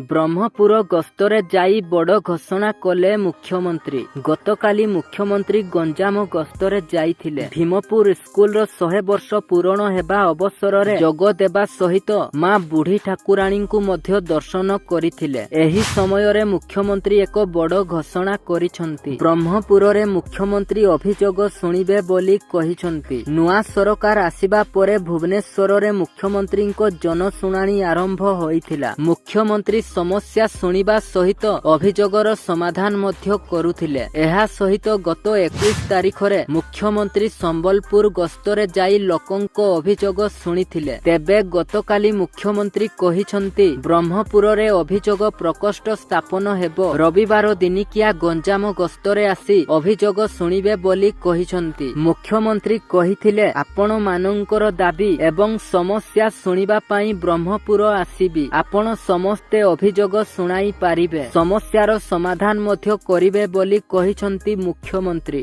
ବ୍ରହ୍ମପୁର ଗସ୍ତରେ ଯାଇ ବଡ଼ ଘୋଷଣା କଲେ ମୁଖ୍ୟମନ୍ତ୍ରୀ। ଗତକାଲି ମୁଖ୍ୟମନ୍ତ୍ରୀ ଗଞ୍ଜାମ ଗସ୍ତରେ ଯାଇଥିଲେ। ଭୀମପୁର ସ୍କୁଲର 100 ବର୍ଷ ପୂରଣ ହେବା ଅବସରରେ ଯୋଗ ଦେବା ସହିତ ମା ବୁଢ଼ୀ ଠାକୁରାଣୀଙ୍କୁ ମଧ୍ୟ ଦର୍ଶନ କରିଥିଲେ। ଏହି ସମୟରେ ମୁଖ୍ୟମନ୍ତ୍ରୀ ଏକ ବଡ଼ ଘୋଷଣା କରିଛନ୍ତି। ବ୍ରହ୍ମପୁରରେ ମୁଖ୍ୟମନ୍ତ୍ରୀ ଅଭିଯୋଗ ଶୁଣିବେ ବୋଲି କହିଛନ୍ତି। ନୂଆ ସରକାର ଆସିବା ପରେ ଭୁବନେଶ୍ୱରରେ ମୁଖ୍ୟମନ୍ତ୍ରୀଙ୍କ ଜନଶୁଣାଣି ଆରମ୍ଭ ହୋଇଥିଲା। ମୁଖ୍ୟମନ୍ତ୍ରୀ ସମସ୍ୟା ଶୁଣିବା ସହିତ ଅଭିଯୋଗର ସମାଧାନ ମଧ୍ୟ କରୁଥିଲେ। ଏହା ସହିତ ଗତ 21 ତାରିଖରେ ମୁଖ୍ୟମନ୍ତ୍ରୀ ସମ୍ବଲପୁର ଗସ୍ତରେ ଯାଇ ଲୋକଙ୍କ ଅଭିଯୋଗ ଶୁଣିଥିଲେ। ତେବେ ଗତକାଲି ମୁଖ୍ୟମନ୍ତ୍ରୀ କହିଛନ୍ତି, ବ୍ରହ୍ମପୁରରେ ଅଭିଯୋଗ ପ୍ରକୋଷ୍ଠ ସ୍ଥାପନ ହେବ। ରବିବାର ଦିନିକିଆ ଗଞ୍ଜାମ ଗସ୍ତରେ ଆସି ଅଭିଯୋଗ ଶୁଣିବେ ବୋଲି କହିଛନ୍ତି। ମୁଖ୍ୟମନ୍ତ୍ରୀ କହିଥିଲେ, ଆପଣମାନଙ୍କର ଦାବି ଏବଂ ସମସ୍ୟା ଶୁଣିବା ପାଇଁ ବ୍ରହ୍ମପୁର ଆସିବି। ଆପଣ ସମସ୍ତେ ଅଭିଯୋଗ ଶୁଣାଇ ପାରିବେ, ସମସ୍ୟାର ସମାଧାନ ମଧ୍ୟ କରିବେ ବୋଲି କହିଛନ୍ତି ମୁଖ୍ୟମନ୍ତ୍ରୀ।